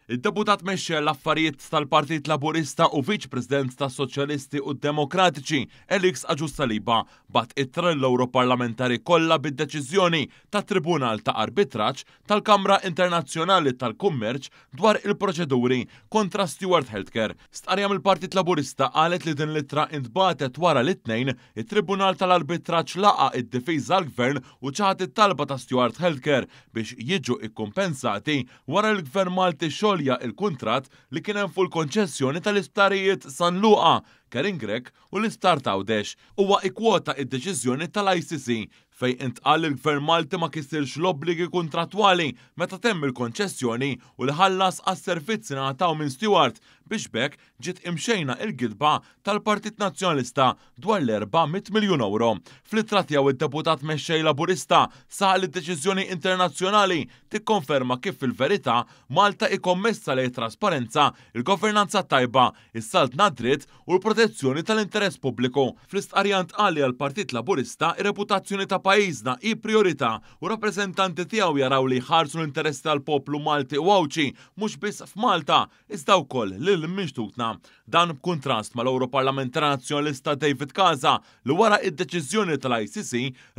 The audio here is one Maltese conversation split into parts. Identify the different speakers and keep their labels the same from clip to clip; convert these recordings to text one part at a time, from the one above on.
Speaker 1: Id-Deputat Mexxej għall-Affarijiet tal-Partit Laburista u Viċ President tas-Soċjalisti u Demokratiċi, Alex Agius Saliba, bagħat ittra lill-Ewroparlamentari kollha bid-deċiżjoni tat-Tribunal ta' Arbitraġġ tal-Kamra Internazzjonali tal-Kummerċ dwar il-proċeduri kontra Steward Healthcare. Stqarrija mill-Partit Laburista qalet li din l-ittra intbagħtet wara li t-Tnejn, it-Tribunal tal-Arbitraġġ laqa' id-difiża għall-Gvern u ċaħad it-talba ta' Steward Healthcare biex jiġu ikkumpensati wara li l-Gvern Malti xolja il-kuntratt li kien hemm fuq il-konċessjoni tal-isptarijiet San Luqa, Karin Grech u l-Isptar t'Għawdex. Huwa ikkwota id-deċiżjoni tal-ICC fejn intqal li l-Gvern Malti ma kisirx l-obbligi kuntrattwali meta temm il-konċessjoni u li ħallas għas-servizzi li ngħataw minn Steward biex b'hekk ġiet imxejna il-gidba tal-Partit Nazzjonalista dwar l-400 miljun ewro. Fl-ittra tiegħu id-Deputat Mexxej Laburista saħaq li d-deċiżjoni internazzjonali tikkonferma kif fil-verità Malta hi kommessa lejn it-trasparenza, il-governanza t-tajba, is-saltna d-dritt u l-protezzjoni tal-interess pubbliku. Fl-istqarrija ntqal li għall-Partit Laburista ir-reputazzjoni ta' pajjiżna hi prijorità u r-rappreżentanti tiegħu jaraw li jħarsu l-interessi tal-poplu Malti u Għawdxi mhux biss f'Malta iżda wkoll lil hinn minn xtutna. Dan b'kuntrast mal-Ewroparlamentari Nazzjonalista David Casa li wara id-deċiżjoni tal-ICC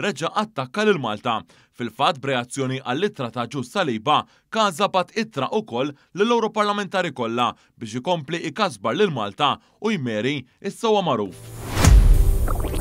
Speaker 1: reġa' attakka lil Malta. Fil-fatt b'reazzjoni għall-ittra ta' Agius Saliba, Casa bagħat ittra ukoll lill-Ewroparlamentari kollha biex ikompli ikasbar lil Malta u jmeri s-sewwa magħruf.